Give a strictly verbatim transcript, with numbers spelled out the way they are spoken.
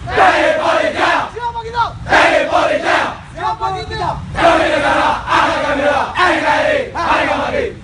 Dari Polri Jaya! Siapa kita? Dari Polri Jaya! Siapa kita? Kami negara, akan kami rela. N K R I, harga mati!